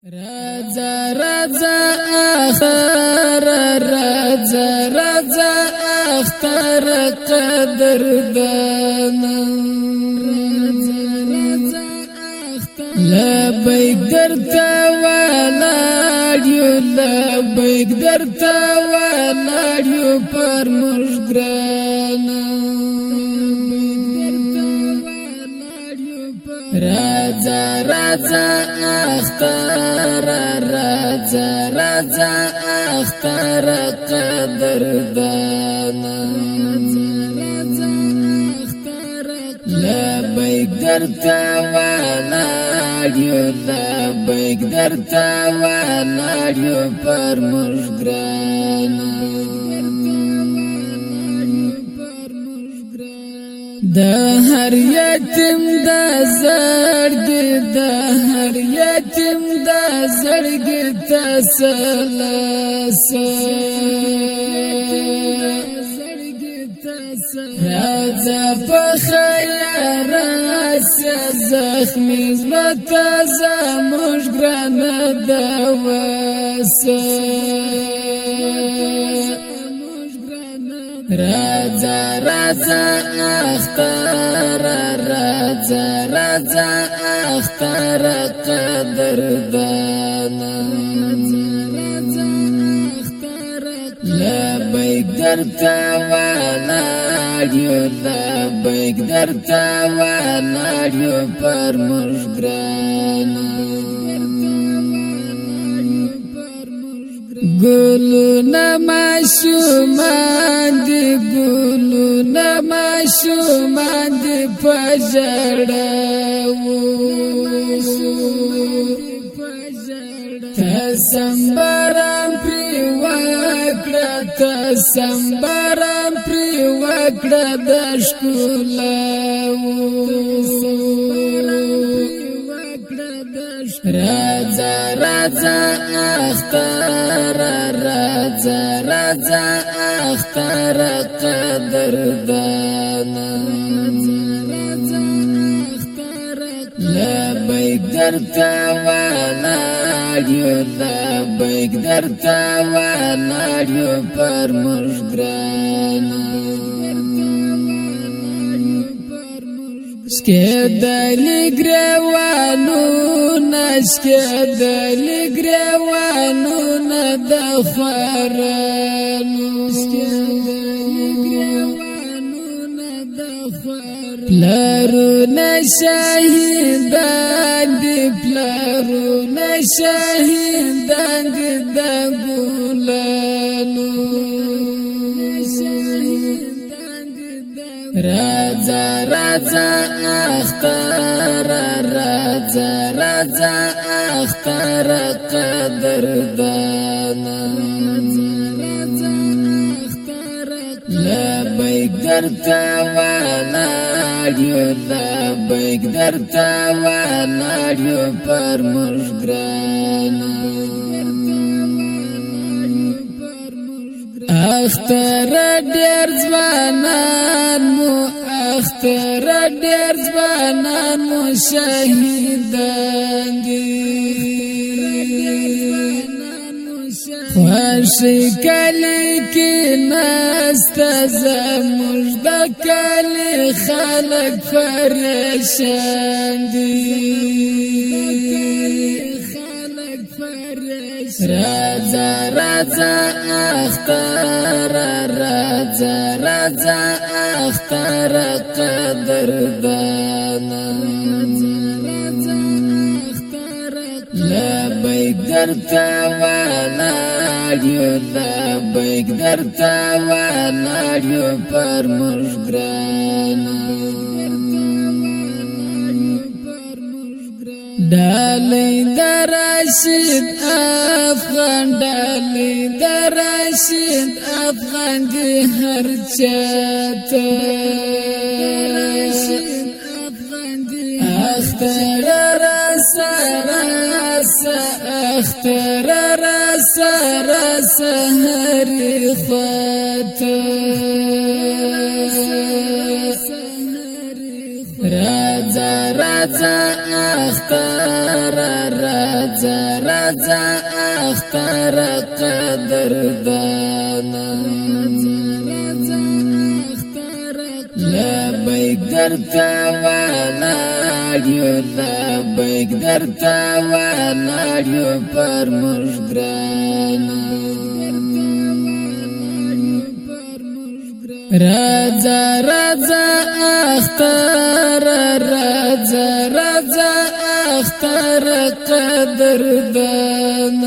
راځه راځه اختر، راځه راځه اختر قدردان، لبیک درته ولاړ یو، لبیک درته ولاړ یو پر موږ ګران. راځه راځه اختر، راځه راځه اختر قدردان، لبیک درته ولاړ یو، لبیک درته ولاړ یو پر موږ ګران. د هر یتیم د زړګي، د هر یتیم د زړګي تسلس، راځه په خیر راسه، زخمي زړه ته زموږ ګرانه دوسه. راځه راځه اختر، راځه راځه اختر قدردان، لبیک درته ولاړ یو، لبیک درته ولاړ یو پر موږ ګران. ګلونه ماشومان دي، ګلونه ماشومان دي په ژړا، تسمبرم پری وکړه، تسمبرم پری وکړه د ښکلا. راځه راځه اختر، راځه راځه اختر قدردان، لبیک درته ولاړ یو، لبیک درته ولاړ یو پر موږ ګران. شکېدلي ګریوانونه، شکېدلي ګریوانونه د خورانو، شکېدلي ګریوانونه د خورانو، پلرونه شهیدان دي، پلرونه شهیدان دي د ګلانو. راځه راځه اختر، راځه راځه اختر قدردان، لبیک درته ولاړ یو، لبیک درته ولاړ یو پر موږ ګران. اختر ډېر ځوانان مو، اختر ډېر ځوانان مو شهیدان دي، خوښي کلی کې نسته، زموږ د کلي خلک پریشان دي. راځه راځه اختر، راځه راځه اختر قدردان، لبیک درته ولاړ یو، لبیک درته ولاړ یو پر موږ ګران. ډالۍ د راشد افغان، ډالۍ د راشد افغان دی هر چاته، اختر راسه راسه اختر راسه راسه هرې خواته. راځه راځه اختر، راځه راځه راځه اختر قدردان. لبیک درته ولاړ یو، لبیک درته ولاړ یو پر موږ ګران. راځه راځه اختر، راځه راځه اختر قدردان.